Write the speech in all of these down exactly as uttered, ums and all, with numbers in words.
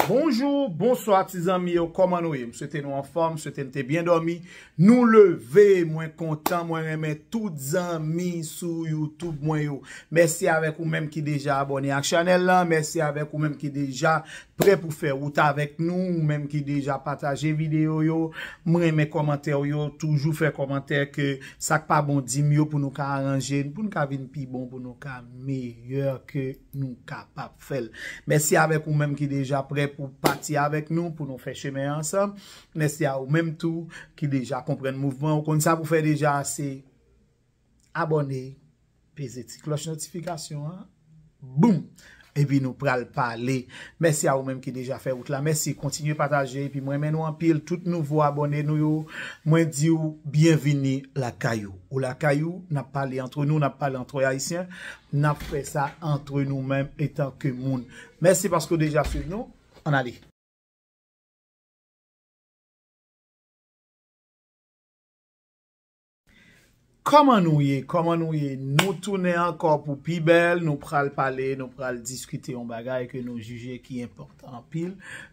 Bonjou, bonswa ti zanmi yo, kòman nou ye? M swete nou anfòm, m swete n te byen dòmi. Nou leve, mwen kontan, mwen renmen tout zanmi sou YouTube mwen yo. Mèsi avèk ou menm ki deja abòne ak chanèl la, mèsi avèk ou menm ki deja prè pou fè wout avèk nou, ou menm ki deja pataje videyo yo. M renmen kòmantè w yo, toujou fè kòmantè ke sa k pa bon di m yo pou nou ka aranje n, pou n ka vin pi bon, pou nou ka meyè ke nou kapab fè l. Mèsi avèk ou menm ki deja prè pou pati avèk nou, pou nou fè chemen an ansanm. Mèsi a ou menm tou ki deja konprann mouvman. Ou konn sa pou fè deja, se abòne, peze ti klòch notifikasyon an. Boum! Epi nou pral pale. Mèsi a ou menm ki deja fè wout la. Mèsi, kontinye pataje. Epi mwen renmen nou anpil. Tout nouvo abòne nou yo, mwen di w byenvini lakay ou. Ou lakay ou, n ap pale antre nou, n ap pale antre Ayisyen. N ap fè sa antre nou menm etan ke moun. Mèsi paske w deja swiv nou. Ann ale. Kòman nou ye? Kòman nou ye? Nou tounen ankò pou pi bèl. Nou pral pale, nou pral diskite yon bagay ke nou jije ki enpòtan anpil,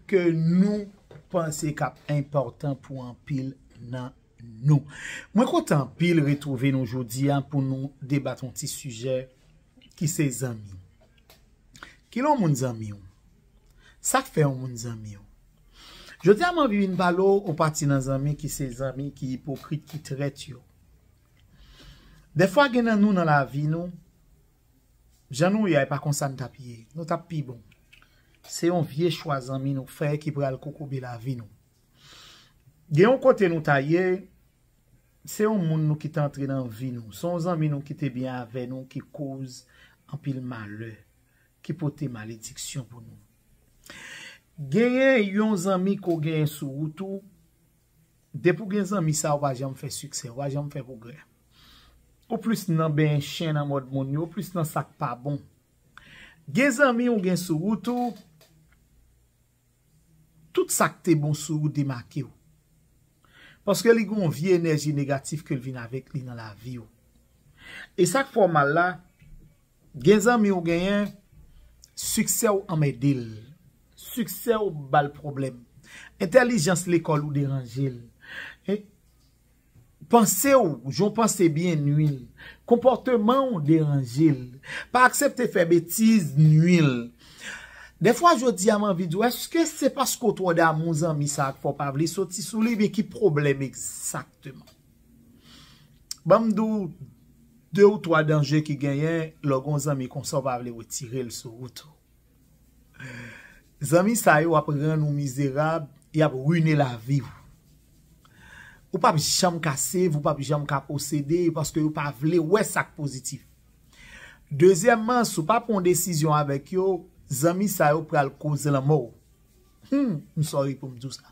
ke nou panse k ap enpòtan pou anpil nan nou. Mwen kontan anpil retwouve nou jodi a pou nou debat yon ti sijè ki se zanmi. Kilè yon moun zanmi w? Sa k fè yon moun zanmi w? Jodi a, m anvi vin pale w yon pati nan zanmi ki se zanmi ki ipokrit, ki trèt yo. Dèfwa, gen nan nou nan lavi nou, jan nou ye a, e pa konsa n t ap ye. Nou t ap pi bon. Se yon vye chwa zanmi nou fè ki pral kokobe lavi nou. Gen yon kote nou ta ye, se yon moun nou ki te antre nan vi nou. Se yon zanmi nou ki te byen avè nou, ki koz anpil malè, ki pote malediksyon pou nou. Genyen yon zanmi ke w genyen sou wout ou, depi w gen zanmi sa, ou pa janm fè siksè, ou pa janm fè pwogrè. Ou plis nan benyen chen nan mòd moun yo, ou plis nan sa k pa bon. Gen zanmi ou gen sou wout ou, tout sa k te bon sou ou demake w. Paske li gen yon vye enèji negatif ke l vin avèk li nan lavi w. E sa k fè w mal la, gen zanmi ou genyen, siksè w anmède l. Siksè w ba l pwoblèm. Entèlijans lekòl ou deranje l. E panse w, jan w panse byen nwi l. Konpòteman w deranje l. Pa aksepte fè betiz nwi l. Dèfwa, jodi a, m anvi di w, èske se paske w twò damou zanmi sa a k fè w pa vle soti sou li, ebyen ki pwoblèm egzakteman? Ban m di w de ou twa danje ki genyen lè w gen yon zanmi konsa w pa vle retire l sou wout ou. Zanmi sa yo ap rann ou mizerab, y ap rine lavi w. Ou p ap janm ka save, ou p ap janm ka posede, paske yo pa vle wè sa k pozitif. Dezyèmman, si w pa pran yon desizyon avèk yo, zanmi sa yo pral koz lanmò w. Hmm, m sorry pou m di w sa.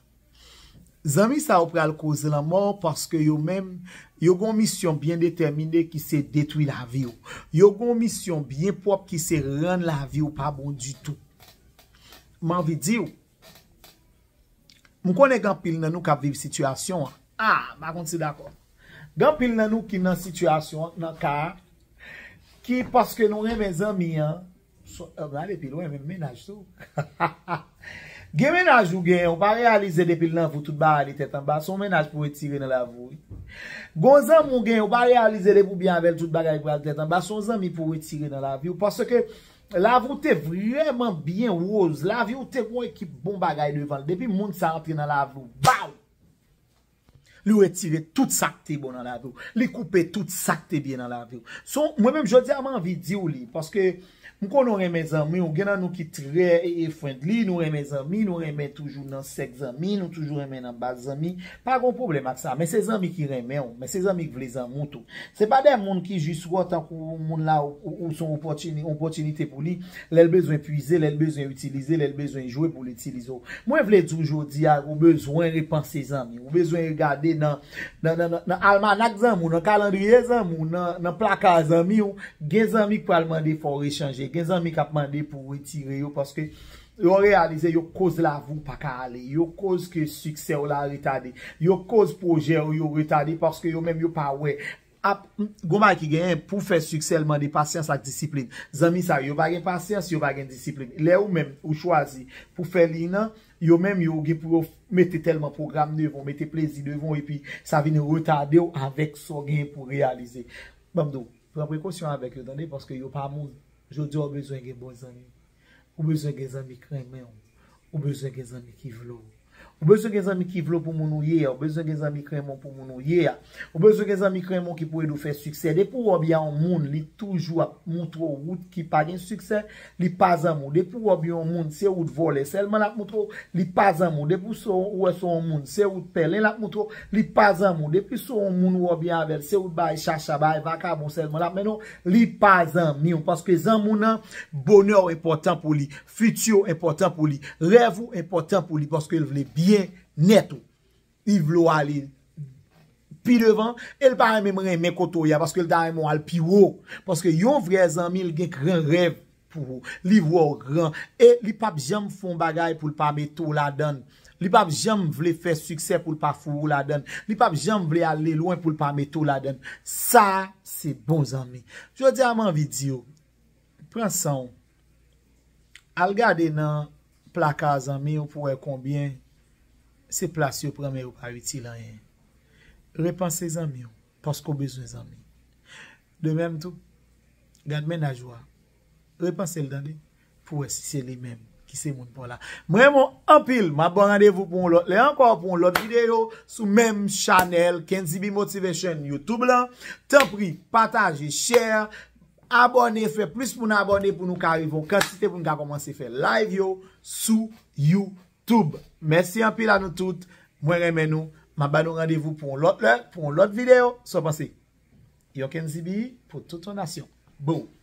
Zanmi sa yo pral koz lanmò paske yo menm, yo gen yon misyon byen detèmine ki se detwi lavi w. Yo gen yon misyon byen pwòp ki se rann lavi w pa bon ditou. M anvi di w, m konnen gen anpil nan nou k ap viv sitiyasyon an. A, m pa konn si dakò. Gen anpil nan nou ki nan sitiyasyon an, nan ka a, ki paske nou renmen zanmi an, so, eh, gade pi lwen, menm mennaj tou. Gen mennaj ou genyen, ou pa reyalize depi l nan vi w tout bagay li tèt anba, se yon mennaj pou retire nan lavi w, wi. Gen yon zanmi ou genyen, ou pa reyalize depi w byen avè l tout bagay pral tèt anba, se yon zanmi pou retire nan lavi w. Paske lavi w te vrèman byen woz, lavi w te gen yon ekip bon bagay devan l. Depi moun sa antre nan lavi w, baw! Li retire tout sa k te bon nan lavi w. Li koupe tout sa k te byen nan lavi w. So, mwen menm, jodi a, m anvi di w li, paske m konnen w renmen zanmi w. Gen nan nou ki trè, e, e, friendly, nou renmen zanmi, nou renmen toujou nan sèk zanmi, nou toujou renmen nan baz zanmi. Pa gen pwoblèm ak sa, men se zanmi ki renmen w, men se zanmi k vle zanmi w tou. Se pa de moun ki jis wè w tankou moun la, ou, ou, ou se yon opòtini-, opòtinite pou li, lè l bezwen pwize, lè l bezwen itilize, lè l bezwen jwe pou l itilize w. Mwen vle di w jodi a, ou bezwen repanse zanmi w. Ou bezwen regade nan, nan, nan, nan, nan almanak zanmi w, nan kalandriye zanmi w, nan, nan plaka zanmi w. Gen zanmi k pral mande fò w rechanje. Gen zanmi k ap mande pou w retire yo paske yo reyalize yo koz lavi w pa ka ale. Yo koz ke siksè w la retade. Yo koz pwojè w yo retade paske yo menm yo pa wè. ap gon bagay ki genyen pou fè siksè l mande pasyans ak disiplin. Zanmi sa yo, yo pa gen pasyans, yo pa gen disiplin. Lè ou menm ou chwazi pou fè liy nan, yo menm yo gen pou yo mete tèlman pwogram devan w, mete plezi devan w, epi sa vin retade w avèk sa w genyen pou reyalize. Ban m di w, pran prekosyon avèk yo, tande, paske yo pa moun. Jodi a, ou bezwen gen bon zanmi. Ou bezwen gen zanmi k renmen w. Ou bezwen gen zanmi ki vle w. Ou bezwen gen zanmi ki vle w pou moun ou ye a. Ou bezwen gen zanmi k renmen w pou moun ou ye a. Ou bezwen gen zanmi k renmen w ki pou ede w fè siksè. Depi w wè byen yon moun, li toujou ap montre w wout ki pa gen siksè, li pa zanmi w. Depi w wè byen yon moun, se wout vòlè sèlman l ap montre w, li pa zanmi w. Depi w wè se yon moun, se wout pèlen l ap montre w, li pa zanmi w. Depi se yon moun ou wè byen avè l, se wout bay chacha, bay vakabon sèlman l ap mennen w, li pa zanmi w. Paske zanmi w nan, bonè w enpòtan pou li, fiti w enpòtan pou li, rèv ou enpòtan pou li, paske l vle byennèt ou. Li vle w ale pi devan, e l pa menm renmen kote w ye a, paske l ta renmen w al pi wo. Paske yon vrè zanmi, l gen gran rèv pou ou. Li wè w gran. E li p ap janm fè yon bagay pou l pa mete w ladan l. Li p ap janm vle fè siksè pou l pa foure w ladan l. Li p ap janm vle ale lwen pou l pa mete w ladan l. Sa, se bon zanmi. Jodi a, m anvi di w, pran san w. Al gade nan plaka zanmi w pou wè konbyen se plas yo pran, men yo pa itil anyen. Repanse zanmi w, paske w bezwen zanmi. De menm tou, gad mennaj ou a. Repanse l, tande, pou wè si se li menm ki se moun pa w la. M renmen w anpil. M ap ba w randevou pou yon lòt lè ankò, pou yon lòt videyo sou menm chanèl Kenzy B Motivation YouTube lan. Tanpri, pataje, share, abòne, fè plis moun abòne pou nou ka rive yon kantite pou nou ka kòmanse fè live yo sou YouTube. Mèsi anpil a nou tout. Mwen renmen nou. M ap ba nou randevou pou yon lòt lè, pou yon lòt videyo. Sa w panse? Yon Kenzy B pou tout yon nasyon. Boom!